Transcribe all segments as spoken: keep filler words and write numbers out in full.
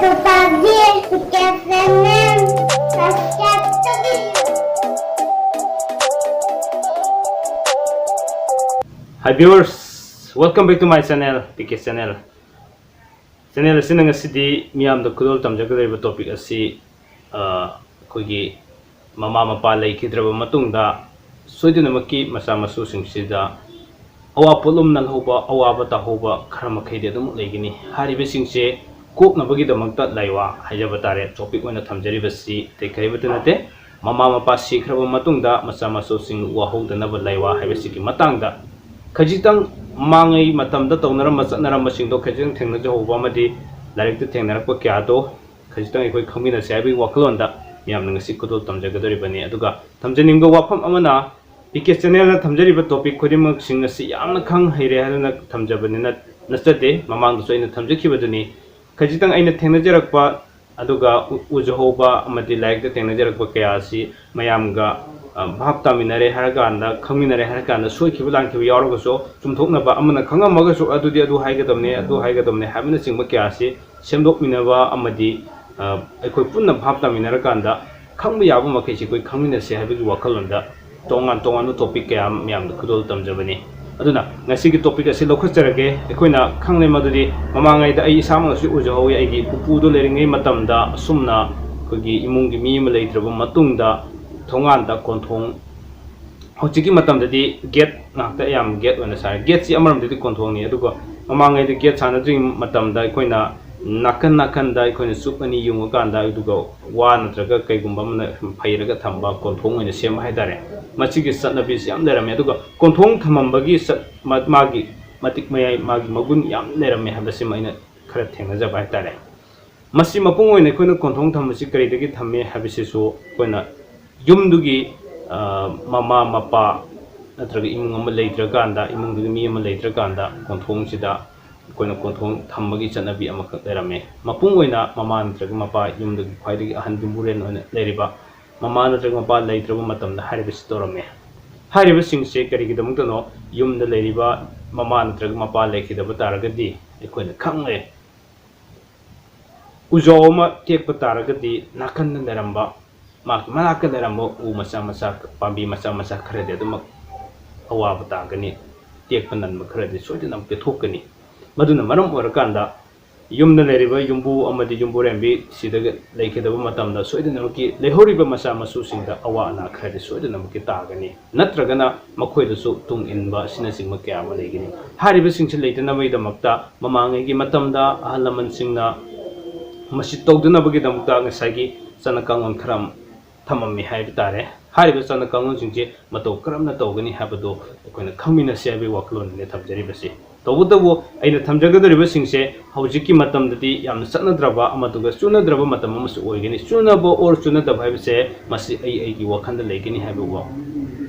ꯄꯥꯕꯤ ꯑꯦꯁ ꯀꯦ channel subscribe ꯇꯧꯕꯤꯌꯨ꯫ Hi viewers, welcome back to my channel, P K Channel. Channel ꯑꯁꯤꯅ ꯉꯁꯤꯗꯤ ꯃꯤꯌꯥꯝꯗ ꯈꯨꯗꯣꯜ ꯇꯝꯖꯒꯗꯧꯔꯤꯕ topic ꯑꯁꯤ, ꯑ, ꯑꯩꯈꯣꯏꯒꯤ ꯃꯃꯥ ꯃꯄꯥ ꯂꯩꯈꯤꯗ꯭ꯔꯕ ꯃꯇꯨꯡꯗ ꯁꯣꯏꯗꯅꯃꯛꯀꯤ ꯃꯆꯥ ꯃꯁꯨꯁꯤꯡꯁꯤꯗ ꯑꯋꯥ ꯄꯣꯠꯂꯨꯝ ꯅꯜꯍꯧꯕ, ꯑꯋꯥꯕ ꯇꯥꯍꯧꯕ ꯈꯔ ꯃꯈꯩꯗꯤ ꯑꯗꯨꯝ ꯂꯩꯒꯅꯤ꯫ ꯍꯥꯏꯔꯤꯕꯁꯤꯡꯁꯦ ꯀꯣꯛꯅꯕꯒꯤꯗꯃꯛꯇ ꯂꯥꯏꯋꯥ ꯍꯥꯏꯖꯕ ꯇꯥꯔꯦ꯫ Topic ꯑꯣꯏꯅ ꯊꯝꯖꯔꯤꯕꯁꯤ ꯑꯇꯩ ꯀꯔꯤꯃꯠꯇ ꯅꯠꯇꯦ, ꯃꯃꯥ ꯃꯄꯥ ꯁꯤꯈ꯭ꯔꯕ ꯃꯇꯨꯡꯗ ꯃꯆꯥ ꯃꯁꯨꯁꯤꯡ ꯋꯥꯍꯧꯗꯅꯕ ꯂꯥꯏꯋꯥ ꯍꯥꯏꯕꯁꯤꯒꯤ ꯃꯇꯥꯡꯗ ꯈꯖꯤꯛꯇꯪ ꯃꯃꯥꯡꯉꯩ ꯃꯇꯝꯗ ꯇꯧꯅꯔꯝꯕ ꯆꯠꯅꯔꯝꯕꯁꯤꯡꯗꯣ ꯈꯖꯤꯛꯇꯪ ꯊꯦꯡꯅꯖꯍꯧꯕ ꯑꯃꯗꯤ ꯂꯥꯏꯔꯤꯛꯇ ꯊꯦꯡꯅꯔꯛꯄ ꯀꯌꯥꯗꯣ ꯈꯖꯤꯛꯇꯪ ꯑꯩꯈꯣꯏ ꯈꯪꯃꯤꯟꯅꯁꯦ ꯍꯥꯏꯕꯒꯤ ꯋꯥꯈꯜꯂꯣꯟꯗ ꯃꯤꯌꯥꯝꯅ ꯉꯁꯤ ꯈꯨꯗꯣꯜ ꯇꯝꯖꯒꯗꯧꯔꯤꯕꯅꯤ꯫ ꯑꯗꯨꯒ ꯊꯝꯖꯅꯤꯡꯕ ꯋꯥꯐꯝ ꯑꯃꯅ, P K Channelꯅ ꯊꯝꯖꯔꯤꯕ topic ꯈꯨꯗꯤꯡꯃꯛꯁꯤꯡ ꯑꯁꯤ ꯌꯥꯝꯅ ꯈꯪ ꯍꯩꯔꯦ ꯍꯥꯏꯗꯨꯅ ꯊꯝꯖꯕꯅꯤ ꯅꯠ-, ꯅꯠꯆꯗꯦ꯫ ꯃꯃꯥꯡꯗꯁꯨ ꯑꯩꯅ ꯊꯝꯖꯈꯤꯕꯗꯨꯅꯤ꯫ ꯈꯖꯤꯛꯇꯪ ꯑꯩꯅ ꯊꯦꯡꯅꯖꯔꯛꯄ, ꯑꯗꯨꯒ ꯎ-, ꯎꯖꯍꯧꯕ ꯑꯃꯗꯤ ꯂꯥꯏꯔꯤꯛꯇ ꯊꯦꯡꯅꯖꯔꯛꯄ ꯀꯌꯥ ꯑꯁꯤ ꯃꯌꯥꯝꯒ, ꯑ, ꯚꯥꯞ ꯇꯥꯃꯤꯟꯅꯔꯦ ꯍꯥꯏꯔꯀꯥꯟꯗ, ꯈꯪꯃꯤꯟꯅꯔꯦ ꯍꯥꯏꯔꯀꯥꯟꯗ ꯁꯣꯏꯈꯤꯕ ꯂꯥꯟꯈꯤꯕ ꯌꯥꯎꯔꯒꯁꯨ ꯆꯨꯝꯊꯣꯛꯅꯕ, ꯑꯃꯅ ꯈꯪꯉꯝꯃꯒꯁꯨ ꯑꯗꯨꯗꯤ ꯑꯗꯨ ꯍꯥꯏꯒꯗꯕꯅꯦ, ꯑꯗꯨ ꯍꯥꯏꯒꯗꯕꯅꯦ ꯍꯥꯏꯕꯅꯆꯤꯡꯕ ꯀꯌꯥ ꯑꯁꯤ ꯁꯦꯝꯗꯣꯛꯃꯤꯟꯅꯕ ꯑꯃꯗꯤ, ꯑ, ꯑꯩꯈꯣꯏ ꯄꯨꯟꯅ ꯚꯥꯞ ꯇꯥꯃꯤꯟꯅꯔꯀꯥꯟꯗ ꯈꯪꯕ ꯌꯥꯕ ꯃꯈꯩꯁꯤ ꯑꯩꯈꯣꯏ ꯈꯪꯃꯤꯟꯅꯁꯦ ꯍꯥꯏꯕꯒꯤ ꯋꯥꯈꯜꯂꯣꯟꯗ ꯇꯣꯉꯥꯟ ꯇꯣꯉꯥꯟꯕ topic ꯀꯌꯥ ꯃꯌꯥꯝꯗ ꯈꯨꯗꯣꯜ ꯇꯝꯖꯕꯅꯤ꯫ ꯑꯗꯨꯅ ꯉꯁꯤꯒꯤ topic ꯑꯁꯤ ꯂꯧꯈꯠꯆꯔꯒꯦ꯫ ꯑꯩꯈꯣꯏꯅ ꯈꯪꯂꯦ ꯃꯗꯨꯗꯤ ꯃꯃꯥꯡꯉꯩꯗ ꯑꯩ ꯏꯁꯥꯃꯛꯅꯁꯨ ꯎꯖꯍꯧꯋꯤ, ꯑꯩꯒꯤ ꯄꯨꯄꯨꯗꯣ ꯂꯩꯔꯤꯉꯩ ꯃꯇꯝꯗ ꯑꯁꯨꯝꯅ ꯑꯩꯈꯣꯏꯒꯤ ꯏꯃꯨꯡꯒꯤ ꯃꯤ ꯑꯃ ꯂꯩꯇ꯭ꯔꯕ ꯃꯇꯨꯡꯗ ꯊꯣꯡꯒꯥꯟꯗ ꯀꯣꯟꯊꯣꯡ, ꯍꯧꯖꯤꯛꯀꯤ ꯃꯇꯝꯗꯗꯤ gate ꯉꯥꯛꯇ ꯑꯌꯥꯝꯕ gate ꯑꯣꯏꯅ ꯁꯥꯔꯦ꯫ Gateꯁꯤ ꯑꯃꯔꯣꯝꯗꯗꯤ ꯀꯣꯟꯊꯣꯡꯅꯤ, ꯑꯗꯨꯒ ꯃꯃꯥꯡꯉꯩꯗ gate ꯁꯥꯟꯅꯗ꯭ꯔꯤꯉꯩ ꯃꯇꯝꯗ ꯑꯩꯈꯣꯏꯅ ꯅꯥꯀꯟ ꯅꯥꯀꯟꯗ ꯑꯩꯈꯣꯏꯅ ꯆꯨꯞ ꯑꯅꯤ ꯌꯨꯡꯉꯀꯥꯟꯗ, ꯑꯗꯨꯒ ꯋꯥ ꯅꯠꯇ꯭ꯔꯒ ꯀꯩꯒꯨꯝꯕ ꯑꯃꯅ ꯐꯩꯔꯒ ꯊꯝꯕ ꯀꯣꯟꯊꯣꯡ ꯑꯣꯏꯅ ꯁꯦꯝꯕ ꯍꯥꯏꯇꯥꯔꯦ꯫ ꯃꯁꯤꯒꯤ ꯆꯠꯅꯕꯤꯁꯤ ꯌꯥꯝ ꯂꯩꯔꯝꯃꯦ꯫ ꯑꯗꯨꯒ ꯀꯣꯟꯊꯣꯡ ꯊꯝꯃꯝꯕꯒꯤ ꯆꯠ-, ꯃ-, ꯃꯥꯒꯤ ꯃꯇꯤꯛ ꯃꯌꯥꯏ, ꯃꯥꯒꯤ ꯃꯒꯨꯟ ꯌꯥꯝ ꯂꯩꯔꯝꯃꯦ ꯍꯥꯏꯕꯁꯤꯃ ꯑꯩꯅ ꯈꯔ ꯊꯦꯡꯅꯖꯕ ꯍꯥꯏꯇꯥꯔꯦ꯫ ꯃꯁꯤ ꯃꯄꯨꯡ ꯑꯣꯏꯅ ꯑꯩꯈꯣꯏꯅ ꯀꯣꯟꯊꯣꯡ ꯊꯝꯕꯁꯤ ꯀꯔꯤꯗꯒꯤ ꯊꯝꯃꯤ ꯍꯥꯏꯕꯁꯤꯁꯨ ꯑꯩꯈꯣꯏꯅ ꯌꯨꯝꯗꯨꯒꯤ, ꯑ, ꯃꯃꯥ ꯃꯄꯥ ꯅꯠꯇ꯭ꯔꯒ ꯏꯃꯨꯡ ꯑꯃ ꯂꯩꯇ꯭ꯔꯀꯥꯟꯗ, ꯏꯃꯨꯡꯗꯨꯒꯤ ꯃꯤ ꯑꯃ ꯂꯩꯇ꯭ꯔꯀꯥꯟꯗ ꯀꯣꯟꯊꯣꯡꯁꯤꯗ ꯑꯩꯈꯣꯏꯅ ꯀꯣꯟꯊꯣꯡ ꯊꯝꯕꯒꯤ ꯆꯠꯅꯕꯤ ꯑꯃꯈꯛ ꯂꯩꯔꯝꯃꯤ꯫ ꯃꯄꯨꯡ ꯑꯣꯏꯅ ꯃꯃꯥ ꯅꯠꯇ꯭ꯔꯒ ꯃꯄꯥ, ꯌꯨꯝꯗꯨꯒꯤ ꯈ꯭ꯋꯥꯏꯗꯒꯤ ꯑꯍꯟ ꯌꯨꯝꯕꯨꯔꯦꯟ ꯑꯣꯏꯅ ꯂꯩꯔꯤꯕ ꯃꯃꯥ ꯅꯠꯇ꯭ꯔꯒ ꯃꯄꯥ ꯂꯩꯇ꯭ꯔꯕ ꯃꯇꯝꯗ ꯍꯥꯏꯔꯤꯕꯁꯤ ꯇꯧꯔꯝꯃꯤ꯫ ꯍꯥꯏꯔꯤꯕꯁꯤꯡꯁꯦ ꯀꯔꯤꯒꯤꯗꯃꯛꯇꯅꯣ? ꯌꯨꯝꯗ ꯂꯩꯔꯤꯕ ꯃꯃꯥ ꯅꯠꯇ꯭ꯔꯒ ꯃꯄꯥ ꯂꯩꯈꯤꯗꯕ ꯇꯥꯔꯒꯗꯤ ꯑꯩꯈꯣꯏꯅ ꯈꯪꯂꯦ꯫ ꯎꯖꯥꯎ ꯑꯃ ꯇꯦꯛꯄ ꯇꯥꯔꯒꯗꯤ ꯅꯥꯀꯟꯗ ꯂꯩꯔꯝꯕ, ꯃꯍꯥꯛꯀꯤ ꯃꯅꯥꯛꯇ ꯂꯩꯔꯝꯕ ꯎ ꯃꯆꯥ ꯃꯆꯥ, ꯄꯥꯝꯕꯤ ꯃꯆꯥ ꯃꯆꯥ ꯈꯔꯗꯤ ꯑꯗꯨꯃꯛ ꯑꯋꯥꯕ ꯇꯥꯒꯅꯤ, ꯇꯦꯛꯄ ꯅꯟꯕ ꯈꯔꯗꯤ ꯁꯣꯏꯗꯅꯃꯛꯀꯤ ꯊꯣꯛꯀꯅꯤ꯫ ꯃꯗꯨꯅ ꯃꯔꯝ ꯑꯣꯏꯔꯀꯥꯟꯗ ꯌꯨꯝꯗ ꯂꯩꯔꯤꯕ ꯌꯨꯝꯕꯨ ꯑꯃꯗꯤ ꯌꯨꯝꯕꯨꯔꯦꯝꯕꯤ ꯁꯤꯗ ꯂꯩꯈꯤꯗꯕ ꯃꯇꯝꯗ ꯁꯣꯏꯗꯅꯃꯛꯀꯤ ꯂꯩꯍꯧꯔꯤꯕ ꯃꯆꯥ ꯃꯁꯨꯁꯤꯡꯗ ꯑꯋꯥ ꯑꯅꯥ ꯈꯔꯗꯤ ꯁꯣꯏꯗꯅꯃꯛꯀꯤ ꯇꯥꯒꯅꯤ, ꯅꯠꯇ꯭ꯔꯒꯅ ꯃꯈꯣꯏꯗꯁꯨ ꯇꯨꯡ ꯏꯟꯕ ꯑꯁꯤꯅꯆꯤꯡꯕ ꯀꯌꯥ ꯑꯃ ꯂꯩꯒꯅꯤ꯫ ꯍꯥꯏꯔꯤꯕꯁꯤꯡꯁꯤ ꯂꯩꯇꯅꯕꯒꯤꯗꯃꯛꯇ ꯃꯃꯥꯡꯉꯩꯒꯤ ꯃꯇꯝꯗ ꯑꯍꯜ ꯂꯃꯟꯁꯤꯡꯅ ꯃꯁꯤ ꯇꯧꯗꯅꯕꯒꯤꯗꯃꯛꯇ ꯉꯁꯥꯏꯒꯤ ꯆꯠꯅ ꯀꯥꯡꯂꯣꯟ ꯈꯔ ꯊꯝꯃꯝꯃꯤ ꯍꯥꯏꯕ ꯇꯥꯔꯦ꯫ ꯍꯥꯏꯔꯤꯕ ꯆꯠꯅ ꯀꯥꯡꯂꯣꯟꯁꯤꯡꯁꯦ ꯃꯇꯧ ꯀꯔꯝꯅ ꯇꯧꯒꯅꯤ ꯍꯥꯏꯕꯗꯨ ꯑꯩꯈꯣꯏꯅ ꯈꯪꯃꯤꯟꯅꯁꯤ ꯍꯥꯏꯕꯒꯤ ꯋꯥꯈꯜꯂꯣꯟꯅꯤ ꯊꯝꯖꯔꯤꯕꯁꯤ꯫ ꯇꯧꯕꯇꯕꯨ ꯑꯩꯅ ꯊꯝꯖꯒꯗꯧꯔꯤꯕꯁꯤꯡꯁꯦ ꯍꯧꯖꯤꯛꯀꯤ ꯃꯇꯝꯗꯗꯤ ꯌꯥꯝꯅ ꯆꯠꯅꯗ꯭ꯔꯕ ꯑꯃꯗꯨꯒ ꯆꯨꯅꯗ꯭ꯔꯕ ꯃꯇꯝ ꯑꯃꯁꯨ ꯑꯣꯏꯒꯅꯤ꯫ ꯆꯨꯅꯕ or ꯆꯨꯅꯗꯕ ꯍꯥꯏꯕꯁꯦ ꯃꯁꯤ ꯑꯩ ꯑꯩꯒꯤ ꯋꯥꯈꯜꯗ ꯂꯩꯒꯅꯤ ꯍꯥꯏꯕ ꯋꯥ꯫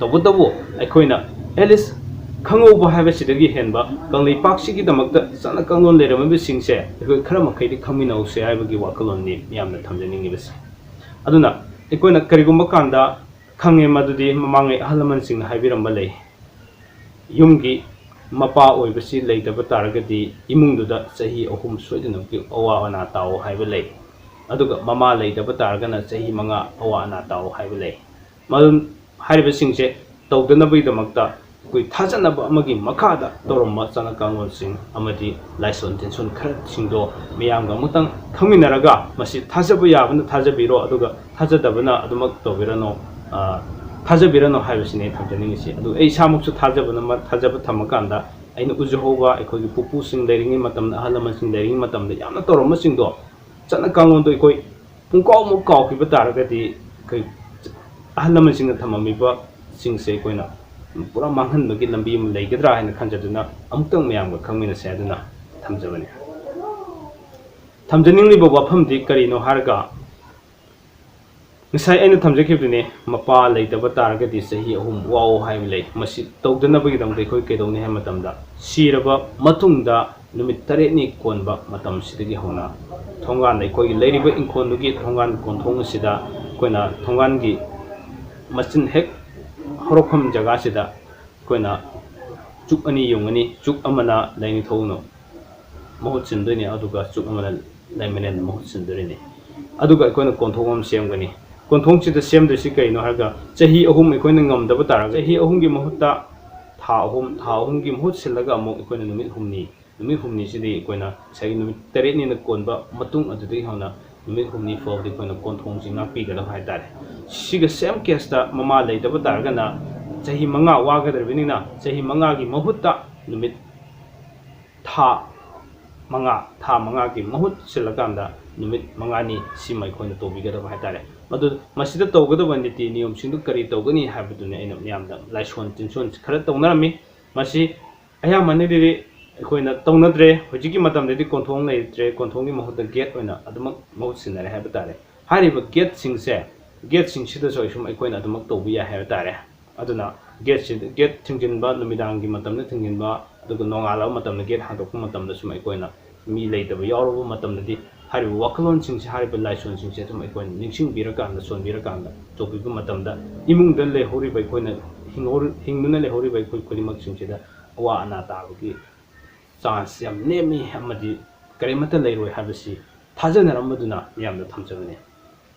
ꯇꯧꯕꯇꯕꯨ ꯑꯩꯈꯣꯏꯅ at least ꯈꯪꯍꯧꯕ ꯍꯥꯏꯕꯁꯤꯗꯒꯤ ꯍꯦꯟꯕ ꯀꯪꯂꯩꯄꯥꯛꯁꯤꯒꯤꯗꯃꯛꯇ ꯆꯠꯅ ꯀꯥꯡꯂꯣꯟ ꯂꯩꯔꯝꯃꯤꯕꯁꯤꯡꯁꯦ ꯑꯩꯈꯣꯏ ꯈꯔ ꯃꯈꯩꯗꯤ ꯈꯪꯃꯤꯟꯅꯍꯧꯁꯦ ꯍꯥꯏꯕꯒꯤ ꯋꯥꯈꯜꯂꯣꯟꯅꯤ ꯃꯤꯌꯥꯝꯅ ꯊꯝꯖꯅꯤꯡꯉꯤꯕꯁꯦ꯫ ꯑꯗꯨꯅ ꯑꯩꯈꯣꯏꯅ ꯀꯔꯤꯒꯨꯝꯕ ꯀꯥꯟꯗ ꯈꯪꯉꯦ ꯃꯗꯨꯗꯤ ꯃꯃꯥꯡꯉꯩ ꯑꯍꯜ ꯂꯃꯟꯁꯤꯡꯅ ꯍꯥꯏꯕꯤꯔꯝꯕ ꯂꯩ꯫ ꯌꯨꯝꯒꯤ ꯃꯄꯥ ꯑꯣꯏꯕꯁꯤ ꯂꯩꯇꯕ ꯇꯥꯔꯒꯗꯤ ꯏꯃꯨꯡꯗꯨꯗ ꯆꯍꯤ ꯑꯍꯨꯝ ꯁꯣꯏꯗꯅꯃꯛꯀꯤ ꯑꯋꯥ ꯑꯅꯥ ꯇꯥꯎ ꯍꯥꯏꯕ ꯂꯩ꯫ ꯑꯗꯨꯒ ꯃꯃꯥ ꯂꯩꯇꯕ ꯇꯥꯔꯒꯅ ꯆꯍꯤ ꯃꯉꯥ ꯑꯋꯥ ꯑꯅꯥ ꯇꯥꯎ ꯍꯥꯏꯕ ꯂꯩ꯫ ꯃꯗꯨ ꯍꯥꯏꯔꯤꯕꯁꯤꯡꯁꯦ ꯇꯧꯗꯅꯕꯒꯤꯗꯃꯛꯇ ꯑꯩꯈꯣꯏ ꯊꯥꯖꯅꯕ ꯑꯃꯒꯤ ꯃꯈꯥꯗ ꯇꯧꯔꯝꯕ ꯆꯠꯅ ꯀꯥꯡꯂꯣꯟꯁꯤꯡ ꯑꯃꯗꯤ ꯂꯥꯏꯁꯣꯟ ꯇꯤꯟꯁꯣꯟ ꯈꯔꯁꯤꯡꯗꯣ ꯃꯤꯌꯥꯝꯒ ꯑꯃꯨꯛꯇꯪ ꯈꯪꯃꯤꯟꯅꯔꯒ ꯃꯁꯤ ꯊꯥꯖꯕ ꯌꯥꯕꯅ ꯊꯥꯖꯕꯤꯔꯣ, ꯑꯗꯨꯒ ꯊꯥꯖꯗꯕꯅ ꯑꯗꯨꯃꯛ ꯇꯧꯕꯤꯔꯅꯨ, ꯑ, ꯊꯥꯖꯕꯤꯔꯅꯨ ꯍꯥꯏꯕꯁꯤꯅꯦ ꯑꯩ ꯊꯝꯖꯅꯤꯡꯉꯤꯁꯤ꯫ ꯑꯗꯨ ꯑꯩ ꯏꯁꯥꯃꯛꯁꯨ ꯊꯥꯖꯕꯅ ꯃ-, ꯊꯥꯖꯕ ꯊꯝꯃꯀꯥꯟꯗ ꯑꯩꯅ ꯎꯖꯍꯧꯕ ꯑꯩꯈꯣꯏꯒꯤ ꯄꯨꯄꯨꯁꯤꯡ ꯂꯩꯔꯤꯉꯩ ꯃꯇꯝꯗ, ꯑꯍꯜ ꯂꯃꯟꯁꯤꯡ ꯂꯩꯔꯤꯉꯩ ꯃꯇꯝꯗ ꯌꯥꯝꯅ ꯇꯧꯔꯝꯕꯁꯤꯡꯗꯣ ꯆꯠꯅ ꯀꯥꯡꯂꯣꯟꯗꯣ ꯑꯩꯈꯣꯏ ꯄꯨꯡꯀꯥꯎꯃꯨꯛ ꯀꯥꯎꯈꯤꯕ ꯇꯥꯔꯒꯗꯤ ꯑꯩꯈꯣꯏ ꯑꯍꯜ ꯂꯃꯟꯁꯤꯡꯅ ꯊꯝꯃꯝꯃꯤꯕꯁꯤꯡꯁꯦ ꯑꯩꯈꯣꯏꯅ ꯄꯨꯔꯥ ꯃꯥꯡꯍꯟꯕꯒꯤ ꯂꯝꯕꯤ ꯑꯃ ꯂꯩꯒꯗ꯭ꯔꯥ ꯍꯥꯏꯅ ꯈꯟꯖꯗꯨꯅ ꯑꯃꯨꯛꯇꯪ ꯃꯌꯥꯝꯒ ꯈꯪꯃꯤꯟꯅꯁꯦ ꯍꯥꯏꯗꯨꯅ ꯊꯝꯖꯕꯅꯤ꯫ ꯊꯝꯖꯅꯤꯡꯂꯤꯕ ꯋꯥꯐꯝꯗꯤ ꯀꯔꯤꯅꯣ ꯍꯥꯏꯔꯒ, ꯉꯁꯥꯏ ꯑꯩꯅ ꯊꯝꯖꯈꯤꯕꯗꯨꯅꯦ, ꯃꯄꯥ ꯂꯩꯇꯕ ꯇꯥꯔꯒꯗꯤ ꯆꯍꯤ ꯑꯍꯨꯝ ꯋꯥꯑꯣ ꯍꯥꯏꯕ ꯂꯩ꯫ ꯃꯁꯤ ꯇꯧꯗꯅꯕꯒꯤꯗꯃꯛꯇ ꯑꯩꯈꯣꯏ ꯀꯩꯗꯧꯅꯤ ꯍꯥꯏꯕ ꯃꯇꯝꯗ, ꯁꯤꯔꯕ ꯃꯇꯨꯡꯗ ꯅꯨꯃꯤꯠ ꯇꯔꯦꯠꯅꯤ ꯀꯣꯟꯕ ꯃꯇꯝꯁꯤꯗꯒꯤ ꯍꯧꯅ ꯊꯣꯡꯒꯥꯟꯗ, ꯑꯩꯈꯣꯏꯒꯤ ꯂꯩꯔꯤꯕ ꯏꯪꯈꯣꯜꯗꯨꯒꯤ ꯊꯣꯡꯒꯥꯟ ꯀꯣꯟꯊꯣꯡ ꯑꯁꯤꯗ ꯑꯩꯈꯣꯏꯅ ꯊꯣꯡꯒꯥꯟꯒꯤ ꯃꯆꯤꯟ ꯍꯦꯛ ꯍꯧꯔꯛꯐꯝ ꯖꯒꯥꯁꯤꯗ ꯑꯩꯈꯣꯏꯅ ꯆꯨꯛ ꯑꯅꯤ ꯌꯨꯡꯉꯅꯤ꯫ ꯆꯨꯛ ꯑꯃꯅ ꯂꯥꯏꯅꯤꯡꯊꯧꯅ ꯃꯍꯨꯠ ꯁꯤꯟꯗꯣꯏꯅꯤ, ꯑꯗꯨꯒ ꯆꯨꯛ ꯑꯃꯅ ꯂꯥꯏꯃꯔꯦꯟꯅ ꯃꯍꯨꯠ ꯁꯤꯟꯗꯣꯔꯤꯅꯤ꯫ ꯑꯗꯨꯒ ꯑꯩꯈꯣꯏꯅ ꯀꯣꯟꯊꯣꯡ ꯑꯃ ꯁꯦꯝꯒꯅꯤ꯫ ꯀꯣꯟꯊꯣꯡꯁꯤꯗ ꯁꯦꯝꯗꯣꯏꯁꯤ ꯀꯩꯅꯣ ꯍꯥꯏꯔꯒ, ꯆꯍꯤ ꯑꯍꯨꯝ ꯑꯩꯈꯣꯏꯅ ꯉꯝꯗꯕ ꯇꯥꯔꯒ, ꯆꯍꯤ ꯑꯍꯨꯝꯒꯤ ꯃꯍꯨꯠꯇ ꯊꯥ ꯑꯍꯨꯝ, ꯊꯥ ꯑꯍꯨꯝꯒꯤ ꯃꯍꯨꯠ ꯁꯤꯜꯂꯒ ꯑꯃꯨꯛ ꯑꯩꯈꯣꯏꯅ ꯅꯨꯃꯤꯠ ꯍꯨꯝꯅꯤ, ꯅꯨꯃꯤꯠ ꯍꯨꯝꯅꯤꯁꯤꯗꯤ ꯑꯩꯈꯣꯏꯅ ꯉꯁꯥꯏꯒꯤ ꯅꯨꯃꯤꯠ ꯇꯔꯦꯠꯅꯤꯅ ꯀꯣꯟꯕ ꯃꯇꯨꯡ ꯑꯗꯨꯗꯒꯤ ꯍꯧꯅ ꯅꯨꯃꯤꯠ ꯍꯨꯝꯅꯤ ꯐꯥꯎꯗꯤ ꯑꯩꯈꯣꯏꯅ ꯀꯣꯟꯊꯣꯡꯁꯤ ꯉꯥꯛꯄꯤꯒꯗꯕ ꯍꯥꯏꯇꯥꯔꯦ꯫ ꯁꯤꯒ same caseꯇ ꯃꯃꯥ ꯂꯩꯇꯕ ꯇꯥꯔꯒꯅ, ꯆꯍꯤ ꯃꯉꯥ ꯋꯥꯒꯗꯧꯔꯤꯕꯅꯤꯅ, ꯆꯍꯤ ꯃꯉꯥꯒꯤ ꯃꯍꯨꯠꯇ ꯅꯨꯃꯤꯠ ꯊꯥ ꯃꯉꯥ, ꯊꯥ ꯃꯉꯥꯒꯤ ꯃꯍꯨꯠ ꯁꯤꯜꯂꯀꯥꯟꯗ ꯅꯨꯃꯤꯠ ꯃꯉꯥꯅꯤ ꯁꯤꯃ ꯑꯩꯈꯣꯏꯅ ꯇꯧꯕꯤꯒꯗꯕ ꯍꯥꯏꯇꯥꯔꯦ꯫ ꯃꯗꯨ, ꯃꯁꯤꯗ ꯇꯧꯒꯗꯕ ꯅꯤꯇꯤ ꯅꯤꯌꯣꯝꯁꯤꯡꯗꯨ ꯀꯔꯤ ꯇꯧꯒꯅꯤ ꯍꯥꯏꯕꯗꯨꯅꯤ ꯑꯩꯅ ꯃꯤꯌꯥꯝꯗ ꯂꯥꯏꯁꯣꯟ ꯇꯤꯟꯁꯣꯟ ꯈꯔ ꯇꯧꯅꯔꯝꯃꯤ꯫ ꯃꯁꯤ ꯑꯌꯥꯝꯕꯅꯗꯤ ꯑꯩꯈꯣꯏꯅ ꯇꯧꯅꯗ꯭ꯔꯦ꯫ ꯍꯧꯖꯤꯛꯀꯤ ꯃꯇꯝꯗꯗꯤ ꯀꯣꯟꯊꯣꯡ ꯂꯩꯇ꯭ꯔꯦ, ꯀꯣꯟꯊꯣꯡꯒꯤ ꯃꯍꯨꯠꯇ gate ꯑꯣꯏꯅ ꯑꯗꯨꯃꯛ ꯃꯍꯨꯠ ꯁꯤꯟꯅꯔꯦ ꯍꯥꯏꯕ ꯇꯥꯔꯦ꯫ ꯍꯥꯏꯔꯤꯕ gateꯁꯤꯡꯁꯦ, gateꯁꯤꯡꯁꯤꯗꯁꯨ ꯑꯩ ꯁꯨꯝ ꯑꯩꯈꯣꯏꯅ ꯑꯗꯨꯃꯛ ꯇꯧꯕ ꯌꯥꯏ ꯍꯥꯏꯕ ꯇꯥꯔꯦ꯫ ꯑꯗꯨꯅ gateꯁꯤ, gate ꯊꯤꯡꯖꯤꯟꯕ, ꯅꯨꯃꯤꯗꯥꯡꯒꯤ ꯃꯇꯝꯗ ꯊꯤꯡꯖꯤꯟꯕ, ꯑꯗꯨꯒ ꯅꯣꯡꯉꯥꯜꯂꯕ ꯃꯇꯝꯗ gate ꯍꯥꯡꯗꯣꯛꯄ ꯃꯇꯝꯗ ꯁꯨꯝ ꯑꯩꯈꯣꯏꯅ ꯃꯤ ꯂꯩꯇꯕ ꯌꯥꯎꯔꯕ ꯃꯇꯝꯗꯗꯤ ꯍꯥꯏꯔꯤꯕ ꯋꯥꯈꯜꯂꯣꯟꯁꯤꯡꯁꯦ, ꯍꯥꯏꯔꯤꯕ ꯂꯥꯏꯁꯣꯟꯁꯤꯡꯁꯦ ꯁꯨꯝ ꯑꯩꯈꯣꯏꯅ ꯅꯤꯡꯁꯤꯡꯕꯤꯔꯀꯥꯟꯗ, ꯁꯣꯟꯕꯤꯔꯀꯥꯟꯗ ꯇꯧꯕꯤꯕ ꯃꯇꯝꯗ ꯏꯃꯨꯡꯗ ꯂꯩꯍꯧꯔꯤꯕ ꯑꯩꯈꯣꯏꯅ ꯍꯤꯡꯍꯧꯔꯤ-, ꯍꯤꯡꯗꯨꯅ ꯂꯩꯍꯧꯔꯤꯕ ꯑꯩꯈꯣꯏ ꯈꯨꯗꯤꯡꯃꯛꯁꯤꯡꯁꯤꯗ ꯑꯋꯥ ꯑꯅꯥ ꯇꯥꯕꯒꯤ chance ꯌꯥꯝ ꯅꯦꯝꯃꯤ ꯑꯃꯗꯤ ꯀꯔꯤꯃꯠꯇ ꯂꯩꯔꯣꯏ ꯍꯥꯏꯕꯁꯤ ꯊꯥꯖꯅꯔꯝꯕꯗꯨꯅ ꯃꯤꯌꯥꯝꯗ ꯊꯝꯖꯕꯅꯤ꯫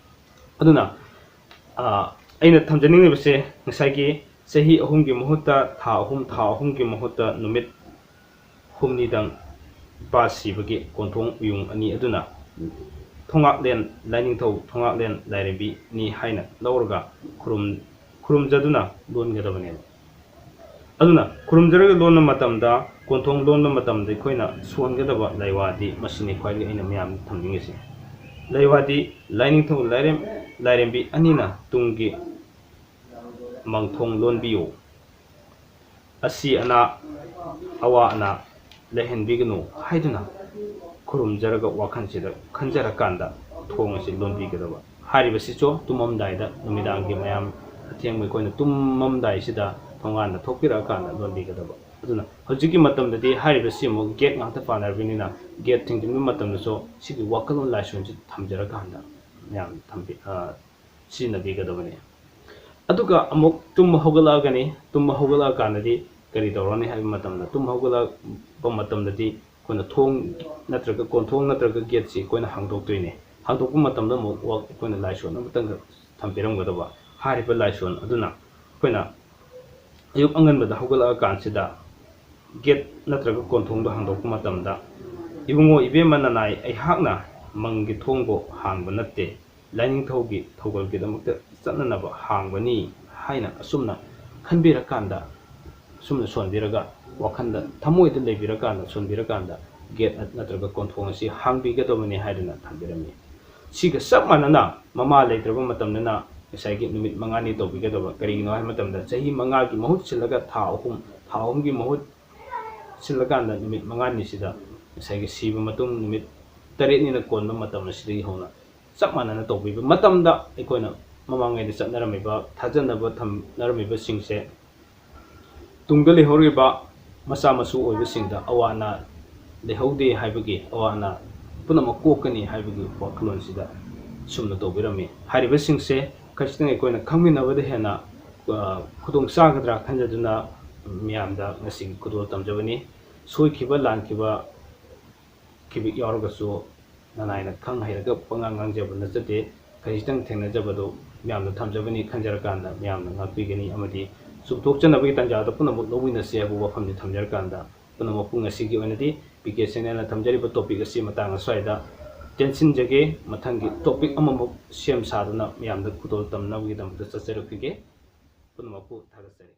ꯑꯗꯨꯅ, ꯑ, ꯑꯩꯅ ꯊꯝꯖꯅꯤꯡꯂꯤꯕꯁꯦ, ꯉꯁꯥꯏꯒꯤ ꯆꯍꯤ ꯑꯍꯨꯝꯒꯤ ꯃꯍꯨꯠꯇ ꯊꯥ ꯑꯍꯨꯝ, ꯊꯥ ꯑꯍꯨꯝꯒꯤ ꯃꯍꯨꯠꯇ ꯅꯨꯃꯤꯠ ꯍꯨꯝꯅꯤꯗꯪ ꯏꯄꯥ ꯁꯤꯕꯒꯤ ꯀꯣꯟꯊꯣꯡ ꯎꯌꯨꯡ ꯑꯅꯤ ꯑꯗꯨꯅ ꯊꯣꯉꯥꯛꯂꯦꯟ ꯂꯥꯏꯅꯤꯡꯊꯧ, ꯊꯣꯉꯥꯛꯂꯦꯟ ꯂꯥꯏꯔꯦꯝꯕꯤꯅꯤ ꯍꯥꯏꯅ ꯂꯧꯔꯒ ꯈꯨꯔꯨꯝ-, ꯈꯨꯔꯨꯝꯖꯗꯨꯅ ꯂꯣꯟꯒꯗꯕꯅꯦꯕ꯫ ꯑꯗꯨꯅ ꯈꯨꯔꯨꯝꯖꯔꯒ ꯂꯣꯟꯕ ꯃꯇꯝꯗ, ꯀꯣꯟꯊꯣꯡ ꯂꯣꯟꯕ ꯃꯇꯝꯗ ꯑꯩꯈꯣꯏꯅ ꯁꯣꯟꯒꯗꯕ ꯂꯥꯏꯋꯥꯗꯤ ꯃꯁꯤꯅꯤ ꯈ꯭ꯋꯥꯏꯗꯒꯤ ꯑꯩꯅ ꯃꯌꯥꯝꯗ ꯊꯝꯅꯤꯡꯉꯤꯁꯤ꯫ ꯂꯥꯏꯋꯥꯗꯤ ꯂꯥꯏꯅꯤꯡꯊꯧ ꯂꯥꯏꯔꯦꯝ-, ꯂꯥꯏꯔꯦꯝꯕꯤ ꯑꯅꯤꯅ ꯇꯨꯡꯒꯤ ꯃꯥꯡꯊꯣꯡ ꯂꯣꯟꯕꯤꯌꯨ, ꯑꯁꯤ ꯑꯅꯥ, ꯑꯋꯥ ꯑꯅꯥ ꯂꯩꯍꯟꯕꯤꯒꯅꯨ ꯍꯥꯏꯗꯨꯅ ꯈꯨꯔꯨꯝꯖꯔꯒ ꯋꯥꯈꯜꯁꯤꯗ ꯈꯟꯖꯔꯀꯥꯟꯗ ꯊꯣꯡ ꯑꯁꯤ ꯂꯣꯟꯕꯤꯒꯗꯕ꯫ ꯍꯥꯏꯔꯤꯕꯁꯤꯁꯨ ꯇꯨꯝꯃꯝꯗꯥꯏꯗ, ꯅꯨꯃꯤꯗꯥꯡꯒꯤ ꯃꯌꯥꯝ ꯑꯊꯦꯡꯕ ꯑꯩꯈꯣꯏꯅ ꯇꯨꯝꯃꯝꯗꯥꯏꯁꯤꯗ ꯊꯣꯡꯒꯥꯟꯗ ꯊꯣꯛꯄꯤꯔꯛꯑꯀꯥꯟꯗ ꯂꯣꯟꯕꯤꯒꯗꯕ꯫ ꯑꯗꯨꯅ ꯍꯧꯖꯤꯛꯀꯤ ꯃꯇꯝꯗꯗꯤ ꯍꯥꯏꯔꯤꯕꯁꯤ ꯑꯃꯨꯛ gate ꯉꯥꯛꯇ ꯄꯥꯟꯅꯔꯕꯅꯤꯅ, gate ꯊꯤꯡꯖꯤꯟꯕ ꯃꯇꯝꯗꯁꯨ ꯁꯤꯒꯤ ꯋꯥꯈꯜꯂꯣꯟ ꯂꯥꯏꯁꯣꯟꯁꯤ ꯊꯝꯖꯔꯀꯥꯟꯗ ꯃꯌꯥꯝ ꯊꯝꯕꯤ-, ꯑ, ꯁꯤꯖꯤꯟꯅꯕꯤꯒꯗꯕꯅꯤ꯫ ꯑꯗꯨꯒ ꯑꯃꯨꯛ ꯇꯨꯝꯕ ꯍꯧꯒꯠꯂꯛꯑꯒꯅꯤ꯫ ꯇꯨꯝꯕ ꯍꯧꯒꯠꯂꯛꯑꯀꯥꯟꯗꯗꯤ ꯀꯔꯤ ꯇꯧꯔꯅꯤ ꯍꯥꯏꯕ ꯃꯇꯝꯗ, ꯇꯨꯝꯕ ꯍꯧꯒꯠꯂꯛꯄ ꯃꯇꯝꯗꯗꯤ ꯑꯩꯈꯣꯏꯅ ꯊꯣꯡ ꯅꯠꯇ꯭ꯔꯒ ꯀꯣꯟꯊꯣꯡ ꯅꯠꯇ꯭ꯔꯒ ꯒꯦꯠꯁꯤ ꯑꯩꯈꯣꯏꯅ ꯍꯥꯡꯗꯣꯛꯇꯣꯏꯅꯦ꯫ ꯍꯥꯡꯗꯣꯛꯄ ꯃꯇꯝꯗ ꯑꯃꯨꯛ ꯋꯥ-, ꯑꯩꯈꯣꯏꯅ ꯂꯥꯏꯁꯣꯟ ꯑꯃꯇꯪꯒ ꯊꯝꯕꯤꯔꯝꯒꯗꯕ꯫ ꯍꯥꯏꯔꯤꯕ ꯂꯥꯏꯁꯣꯟ ꯑꯗꯨꯅ ꯑꯩꯈꯣꯏꯅ ꯑꯌꯨꯛ ꯑꯉꯟꯕꯗ ꯍꯧꯒꯠꯂꯛꯑ ꯀꯥꯟꯁꯤꯗ ꯒꯦꯠ ꯅꯠꯇ꯭ꯔꯒ ꯀꯣꯟꯊꯣꯡꯗꯣ ꯍꯥꯡꯗꯣꯛꯄ ꯃꯇꯝꯗ, "ꯏꯕꯨꯡꯉꯣ, ꯏꯕꯦꯝꯃ, ꯅꯅꯥꯏ, ꯑꯩꯍꯥꯛꯅ ꯃꯪꯒꯤ ꯊꯣꯡꯕꯨ ꯍꯥꯡꯕ ꯅꯠꯇꯦ, ꯂꯥꯏꯅꯤꯡꯊꯧꯒꯤ ꯊꯧꯒꯜꯒꯤꯗꯃꯛꯇ ꯆꯠꯅꯅꯕ ꯍꯥꯡꯕꯅꯤ" ꯍꯥꯏꯅ ꯑꯁꯨꯝꯅ ꯈꯟꯕꯤꯔꯀꯥꯟꯗ, ꯑꯁꯨꯝꯅ ꯁꯣꯟꯕꯤꯔꯒ, ꯋꯥꯈꯜꯗ, ꯊꯃꯣꯏꯗ ꯂꯩꯕꯤꯔꯀꯥꯟꯗ, ꯁꯣꯟꯕꯤꯔꯀꯥꯟꯗ ꯒꯦꯠ ꯅꯠꯇ꯭ꯔꯒ ꯀꯣꯟꯊꯣꯡ ꯑꯁꯤ ꯍꯥꯡꯕꯤꯒꯗꯕꯅꯤ ꯍꯥꯏꯗꯨꯅ ꯊꯝꯕꯤꯔꯝꯃꯤ꯫ ꯁꯤꯒ ꯆꯞ ꯃꯥꯟꯅꯅ ꯃꯃꯥ ꯂꯩꯇ꯭ꯔꯕ ꯃꯇꯝꯗꯅ ꯉꯁꯥꯏꯒꯤ ꯅꯨꯃꯤꯠ ꯃꯉꯥꯅꯤ ꯇꯧꯕꯤꯒꯗꯕ꯫ ꯀꯔꯤꯒꯤꯅꯣ ꯍꯥꯏꯕ ꯃꯇꯝꯗ ꯆꯍꯤ ꯃꯉꯥꯒꯤ ꯃꯍꯨꯠ ꯁꯤꯜꯂꯒ ꯊꯥ ꯑꯍꯨꯝ, ꯊꯥ ꯑꯍꯨꯝꯒꯤ ꯃꯍꯨꯠ ꯁꯤꯜꯂꯀꯥꯟꯗ ꯅꯨꯃꯤꯠ ꯃꯉꯥꯅꯤꯁꯤꯗ ꯉꯁꯥꯏꯒꯤ ꯁꯤꯕ ꯃꯇꯨꯡ ꯅꯨꯃꯤꯠ ꯇꯔꯦꯠꯅꯤꯅ ꯀꯣꯟꯕ ꯃꯇꯝ ꯑꯁꯤꯗꯒꯤ ꯍꯧꯅ ꯆꯞ ꯃꯥꯟꯅꯅ ꯇꯧꯕꯤꯕ ꯃꯇꯝꯗ ꯑꯩꯈꯣꯏꯅ ꯃꯃꯥꯡꯉꯩꯗ ꯆꯠꯅꯔꯝꯃꯤꯕ, ꯊꯥꯖꯅꯕ ꯊꯝꯅꯔꯝꯃꯤꯕꯁꯤꯡꯁꯦ ꯇꯨꯡꯗ ꯂꯩꯍꯧꯔꯤꯕ ꯃꯆꯥ ꯃꯁꯨ ꯑꯣꯏꯕꯁꯤꯡꯗ ꯑꯋꯥ ꯑꯅꯥ ꯂꯩꯍꯧꯗꯦ ꯍꯥꯏꯕꯒꯤ, ꯑꯋꯥ ꯑꯅꯥ ꯄꯨꯝꯅꯃꯛ ꯀꯣꯛꯀꯅꯤ ꯍꯥꯏꯕꯒꯤ ꯋꯥꯈꯜꯂꯣꯟꯁꯤꯗ ꯁꯨꯝꯅ ꯇꯧꯕꯤꯔꯝꯃꯤ꯫ ꯍꯥꯏꯔꯤꯕꯁꯤꯡꯁꯦ ꯈꯖꯤꯛꯇꯪ ꯑꯩꯈꯣꯏꯅ ꯈꯪꯃꯤꯟꯅꯕꯗ ꯍꯦꯟꯅ, ꯑ, ꯈꯨꯗꯣꯡ ꯆꯥꯒꯗ꯭ꯔꯥ ꯈꯟꯖꯗꯨꯅ ꯃꯤꯌꯥꯝꯗ ꯉꯁꯤꯒꯤ ꯈꯨꯗꯣꯜ ꯇꯝꯖꯕꯅꯤ꯫ ꯁꯣꯏꯈꯤꯕ ꯂꯥꯟꯈꯤꯕ ꯈꯤꯕꯤꯛ ꯌꯥꯎꯔꯒꯁꯨ ꯅꯅꯥꯏꯅ ꯈꯪ ꯍꯩꯔꯒ ꯄꯉꯥꯡ ꯉꯥꯡꯖꯕ ꯅꯠꯆꯗꯦ꯫ ꯈꯖꯤꯛꯇꯪ ꯊꯦꯡꯅꯖꯕꯗꯨ ꯃꯤꯌꯥꯝꯗ ꯊꯝꯖꯕꯅꯤ ꯈꯟꯖꯔꯀꯥꯟꯗ ꯃꯤꯌꯥꯝꯅ ꯉꯥꯛꯄꯤꯒꯅꯤ ꯑꯃꯗꯤ ꯆꯨꯝꯊꯣꯛꯆꯅꯕꯒꯤ ꯇꯥꯟꯖꯥꯗ ꯄꯨꯝꯅꯃꯛ ꯂꯧꯃꯤꯟꯅꯁꯤ ꯍꯥꯏꯕ ꯋꯥꯐꯝꯗꯤ ꯊꯝꯖꯔꯀꯥꯟꯗ, ꯄꯨꯝꯅꯃꯛꯄꯨ ꯉꯁꯤꯒꯤ ꯑꯣꯏꯅꯗꯤ ꯄꯤ ꯀꯦ ꯆꯦꯅꯦꯜꯅ ꯊꯝꯖꯔꯤꯕ ꯇꯣꯄꯤꯛ ꯑꯁꯤ ꯃꯇꯥꯡ ꯑꯁ꯭ꯋꯥꯏꯗ ꯇꯦꯟꯁꯤꯟꯖꯒꯦ꯫ ꯃꯊꯪꯒꯤ ꯇꯣꯄꯤꯛ ꯑꯃꯃꯨꯛ ꯁꯦꯝ ꯁꯥꯗꯨꯅ ꯃꯤꯌꯥꯝꯗ ꯈꯨꯗꯣꯜ ꯇꯝꯅꯕꯒꯤꯗꯃꯛꯇ ꯆꯠꯆꯔꯛꯈꯤꯒꯦ꯫ ꯄꯨꯝꯅꯃꯛꯄꯨ ꯊꯥꯒꯠꯆꯔꯤ꯫